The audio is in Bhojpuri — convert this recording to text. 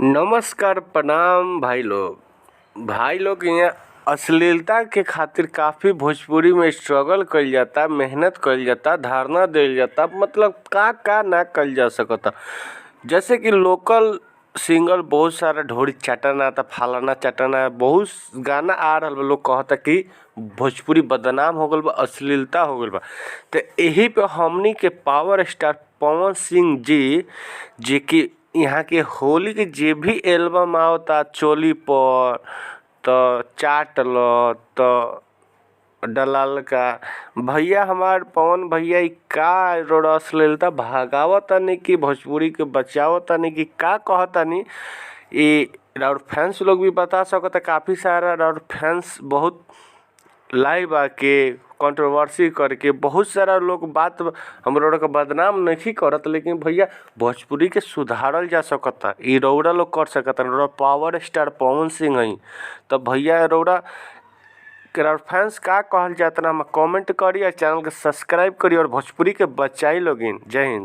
नमस्कार प्रणाम भाई लोग। भाई लोग यहाँ अश्लीलता के खातिर काफी भोजपुरी में स्ट्रगल कइल जाता, मेहनत कइल जाता, धारणा देइल जाता, मतलब का का ना कइल जा सकता। जैसे कि लोकल सिंगर बहुत सारा ढोरी चाटना त फलाना चाटना बहुत गाना आ रहल बा। लोग कहता कि भोजपुरी बदनाम हो गइल बा, अश्लीलता हो गइल बा। त एही पे हमनी के पावर स्टार पवन सिंह जी जे कि यहाँ के होली के जे भी एल्बम आवता चोली पर त चाट ल त डललका भैया हमार पवन भैया इ का रउरा अश्लीलता भगावतानी की भोजपुरी के बचावतानी की का कहतानी इ राउर फैंस लोग भी बता सकता। काफी सारा राउर फैंस बहुत लाइव आके कंट्रोवर्सी करके बहुत सारा लोग बात हम रउरा के बदनाम नइखी करत, लेकिन भैया भोजपुरी के सुधारल जा सकता। इ रउरा लोग कर सकता। रउरा पावर स्टार पवन सिंह हई त भैया रउरा के राउर फैंस का कहल जाता हमें कमेंट करी और चैनल के सब्सक्राइब करी और भोजपुरी के बचाई लोगिन। जय हिंद।